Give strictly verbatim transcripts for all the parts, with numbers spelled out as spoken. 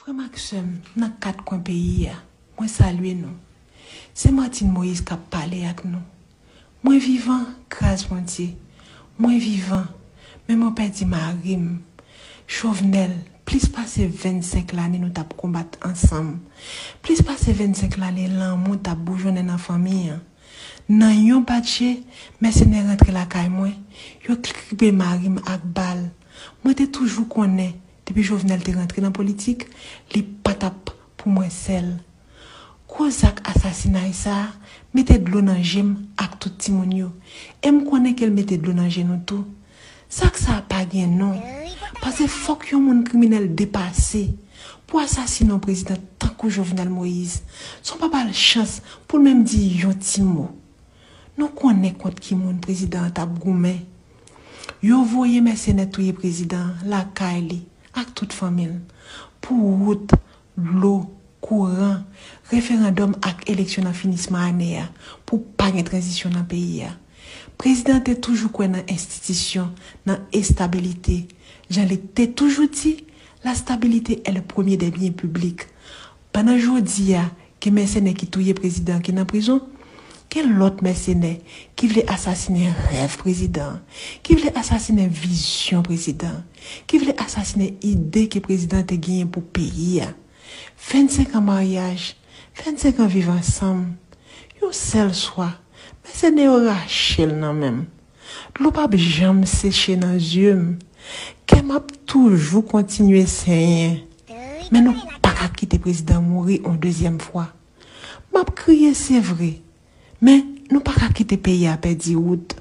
Frè m ak sè m nan kat kwen peyi a, mwen salye nou. Se Martine Moïse k ap pale ak nou. Mwen vivan, gras Bondye. Mwen vivan, men mwen pèdi mari m. Jovenel, plis pase vennsenk lane nou t ap konbat ansanm. Plis pase vennsenk lane lanmou t ap boujonnen nan fanmi an. Nan yon batje, mèsenè rantre lakay mwen, yo kripe mari m ak bal. Mwen te toujou konnen, depi Jovenel te rantre nan politik, li pa t ap pou mwen sèl. Gwo zak asasinay sa a mete dlo nan je m ak tout timoun yo. E m konnen ke l mete dlo nan je nou tou. Zak sa a pa gen non. Paske fòk yon moun kriminèl depase pou asasine yon prezidan tankou Jovenel Moïse. San w pa ba l chans pou l menm di yon ti mo. Nou konnen kont ki moun prezidan an t ap goumen. Yo voye mèsenè touye prezidan an lakay li ak tout fanmi l pou wout, dlo, kouran, referandòm ak eleksyon nan finisman ane a pou pa gen tranzisyon nan peyi a. Prezidan an te toujou kwè nan enstitisyon, nan estabilite. Jan li te toujou di, la stabilité est le premier des biens publics. Pandan jodi a, gen mèsenè ki touye prezidan ki nan prizon, gen lòt mèsenè ki vle asasinen rèv prezidan, ki vle asasinen vizyon prezidan, ki vle asasinen ide ke prezidan te genyen pou peyi a. Vennsenk an maryaj, vennsenk an viv ansanm, yon sèl swa, mèsenè yo rache l nan men m. Dlo p ap janm seche nan zye m. Kè m ap toujou kontinye senyen. Men nou pa ka kite prezidan mouri yon dezyèm fwa. M ap kriye, se vre. Men nou pa ka kite peyi a pèdi wout.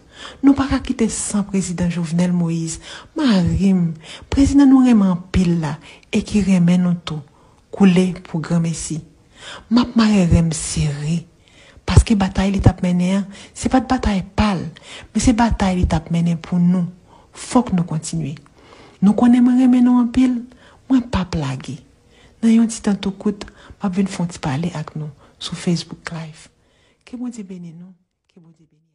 Nou pa ka kite san prezidan Jovenel Moïse, mari m, prezidan nou renmen anpil la e ki renmen nou tou, koule pou granmesi. M ap mare ren m sere. Paske batay li t ap mennen an, se pa t batay pa l, men se batay li t ap mennen pou nou. Fòk nou kontinye. Nou konnen mwen renmen nou anpil, mwen p ap lage. Nan yon ti tan tou kout, m ap vin fè yon ti pale ak nou sou Facebook Live. Ke Bondye beni nou, ke Bondye beni.